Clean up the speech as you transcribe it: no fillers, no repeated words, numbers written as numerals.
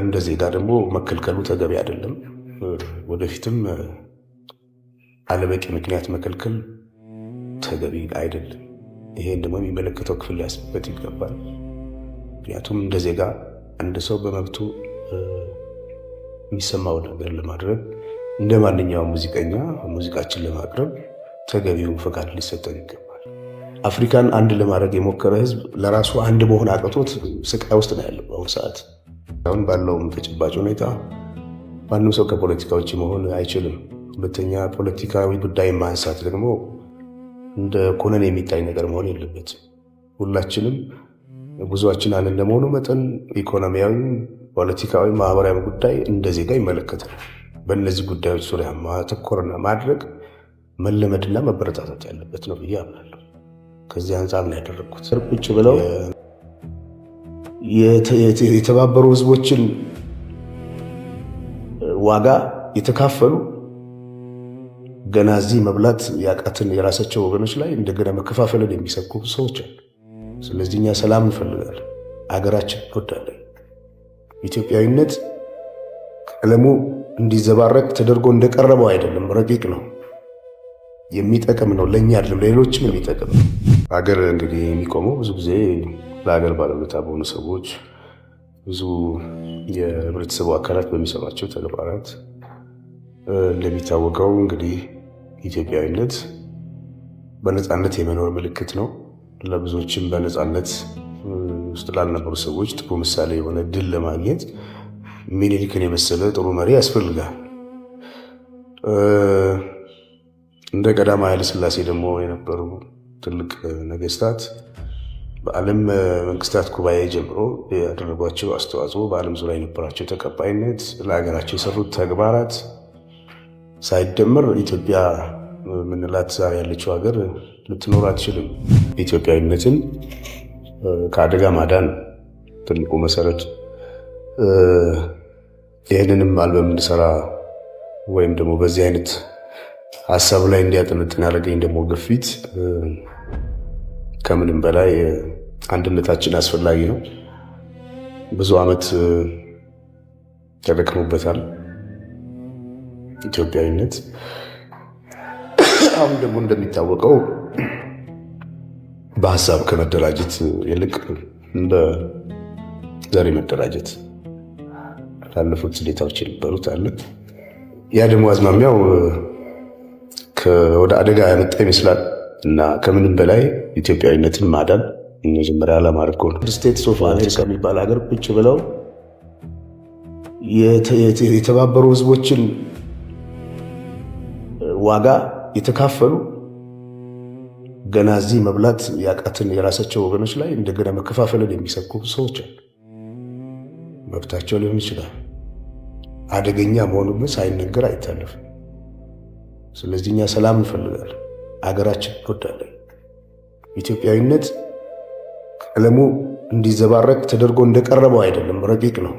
እንደ ዜጋ ደግሞ መከልከሉ ተገቢ አይደለም። ወደፊትም አለበቂ ምክንያት መከልከል ተገቢ አይደለም። ይሄን ደግሞ የሚመለከተው ክፍል ሊያስብበት ይገባል። ምክንያቱም እንደ ዜጋ አንድ ሰው በመብቱ የሚሰማው ነገር ለማድረግ፣ እንደ ማንኛውም ሙዚቀኛ ሙዚቃችን ለማቅረብ ተገቢውን ፈቃድ ሊሰጠን ይገባል። አፍሪካን አንድ ለማድረግ የሞከረ ህዝብ ለራሱ አንድ መሆን አቅቶት ስቃይ ውስጥ ነው ያለው በአሁኑ ሰዓት። አሁን ባለውም ተጨባጭ ሁኔታ ማንም ሰው ከፖለቲካ ውጭ መሆን አይችልም። ሁለተኛ፣ ፖለቲካዊ ጉዳይ ማንሳት ደግሞ እንደ ኮነን የሚታይ ነገር መሆን የለበትም። ሁላችንም ጉዟችን አንድ እንደመሆኑ መጠን ኢኮኖሚያዊ፣ ፖለቲካዊ፣ ማህበራዊ ጉዳይ እንደ ዜጋ ይመለከታል። በእነዚህ ጉዳዮች ዙሪያ ማተኮርና ማድረግ መለመድና መበረታታት ያለበት ነው ብዬ አምናለሁ። ከዚህ አንጻር ነው ያደረግኩት። ቁጭ ብለው የተባበሩ ህዝቦችን ዋጋ የተካፈሉ፣ ገና እዚህ መብላት ያቃትን የራሳቸው ወገኖች ላይ እንደገና መከፋፈልን የሚሰብኩ ሰዎች አሉ። ስለዚህ እኛ ሰላም እንፈልጋለን፣ አገራችን እንወዳለን። ኢትዮጵያዊነት ቀለሙ እንዲዘባረቅ ተደርጎ እንደቀረበው አይደለም፣ ረቂቅ ነው፣ የሚጠቅም ነው። ለእኛ አይደለም ለሌሎችም የሚጠቅም ነው። ሀገር እንግዲህ የሚቆመው ብዙ ጊዜ ለሀገር ባለውለታ በሆኑ ሰዎች፣ ብዙ የህብረተሰቡ አካላት በሚሰሯቸው ተግባራት። እንደሚታወቀው እንግዲህ ኢትዮጵያዊነት በነፃነት የመኖር ምልክት ነው። ለብዙዎችም፣ በነፃነት ውስጥ ላልነበሩ ሰዎች ጥሩ ምሳሌ የሆነ፣ ድል ለማግኘት ሚኒሊክን የመሰለ ጥሩ መሪ ያስፈልጋል። እንደ ቀዳማዊ ኃይለ ሥላሴ ደግሞ የነበሩ ትልቅ ነገስታት በዓለም መንግስታት ጉባኤ ጀምሮ ያደረጓቸው አስተዋጽኦ፣ በዓለም ዙሪያ የነበራቸው ተቀባይነት፣ ለሀገራቸው የሰሩት ተግባራት ሳይደመር ኢትዮጵያ የምንላት ዛሬ ያለችው ሀገር ልትኖር አትችልም። ኢትዮጵያዊነትን ከአደጋ ማዳን ትልቁ መሰረት። ይህንንም አልበም እንድሰራ ወይም ደግሞ በዚህ አይነት ሀሳብ ላይ እንዲያጠነጥን ያደረገኝ ደግሞ ግፊት፣ ከምንም በላይ አንድነታችን አስፈላጊ ነው። ብዙ ዓመት ተደክሞበታል ኢትዮጵያዊነት። አሁን ደግሞ እንደሚታወቀው በሀሳብ ከመደራጀት ይልቅ እንደ ዘር መደራጀት ላለፉት ሁኔታዎች የነበሩት አለ። ያ ደግሞ አዝማሚያው ወደ አደጋ ያመጣ ይመስላል እና ከምንም በላይ ኢትዮጵያዊነትን ማዳን መጀመሪያ ዓላማ አድርጎ ነው። States of America የሚባል ሀገር ቁጭ ብለው የተባበሩ ህዝቦችን ዋጋ የተካፈሉ፣ ገና እዚህ መብላት ያቃትን የራሳቸው ወገኖች ላይ እንደገና መከፋፈልን የሚሰብኩ ሰዎች አሉ። መብታቸው ሊሆን ይችላል። አደገኛ መሆኑ ግን ሳይነገር አይታለፍም። ስለዚህ እኛ ሰላም እንፈልጋለን፣ አገራችን እንወዳለን። ኢትዮጵያዊነት ቀለሙ እንዲዘባረቅ ተደርጎ እንደቀረበው አይደለም፣ ረቂቅ ነው።